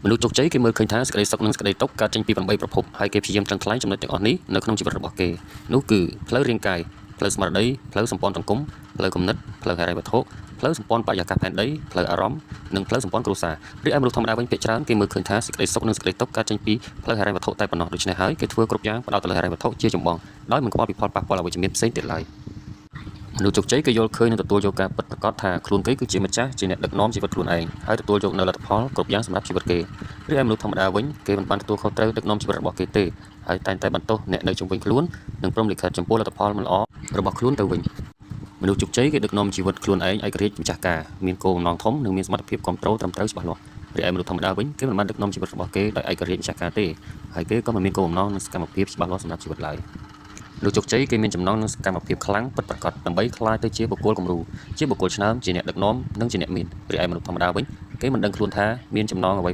មនុស្សជោគជ័យគេមើលឃើញថាសេចក្តីសុខនិងសេចក្តីទុក្ខកើតចេញពី8ប្រភពហើយគេព្យាយាមថ្លឹងថ្លែងចំណុចទាំងអស់នេះនៅក្នុងជីវិតរបស់គេនោះគឺផ្លូវរាងកាយផ្លូវស្មារតីផ្លូវសម្ព័ន្ធសង្គមផ្លូវគំនិតផ្លូវហិរញ្ញវត្ថុផ្លូវសម្ព័ន្ធបរិយាកាសផែនដីផ្លូវអារម្មណ៍និងផ្លូវសម្ព័ន្ធគ្រួសាររីឯមនុស្សធម្មតាវិញភាគច្រើនគេមើលឃើញថាសេចក្តីសុខនិងសេចក្តីទុក្ខកើតចេញពីផ្លូវហិរញ្ញវត្ថុតែប៉ុណ្ណោះដូច្នេះហើយគេធ្វើគ្រប់យ៉ាងផ្ដោតទៅលើហិរញ្ញវត្ថុជាចម្បងដោយមិនខ្វល់ពីផលប៉ះពាល់អវិជ្ជមានផ្សេងទៀតឡើយ មនុស្សជោគជ័យគេយល់ឃើញនិងទទួលយកការពិតប្រាកដថាខ្លួនគេគឺជាម្ចាស់ជាអ្នកដឹកនាំជីវិតខ្លួនឯងហើយទទួលយកនូវលទ្ធផលគ្រប់យ៉ាងសម្រាប់ជីវិតគេរីឯមនុស្សធម្មតាវិញគេមិនបានទទួលខុសត្រូវដឹកនាំជីវិតរបស់គេទេហើយតែងតែបន្ទោសអ្នកនៅជុំវិញខ្លួននិងព្រមលិខិតចំពោះលទ្ធផលមិនល្អរបស់ខ្លួនទៅវិញមនុស្សជោគជ័យគេដឹកនាំជីវិតខ្លួនឯងឯករាជ្យម្ចាស់ការមានគោលបំណងធំនិងមានសមត្ថភាពគ្រប់គ្រងត្រឹមត្រូវច្បាស់លាស់រីឯមនុស្សធម្មតាវិញគេមិនបានដឹកនាំជីវិតរបស់គេដោយឯករាជ្យម្ចាស់ការទេហើយគេក៏មិនមានគោលបំណងនិងសកម្មភាពច្បាស់លាស់សម្រាប់ជីវិតឡើយ លោកជោគជ័យគេមានចំណង់និងសកម្មភាពខ្លាំងពិតប្រាកដដើម្បីក្លាយទៅជាបុគ្គលគំរូជាបុគ្គលឆ្នើមជាអ្នកដឹកនាំនិងជាអ្នកមានរីឯមនុស្សធម្មតាវិញគេមិនដឹងខ្លួនថាមានចំណងអ្វី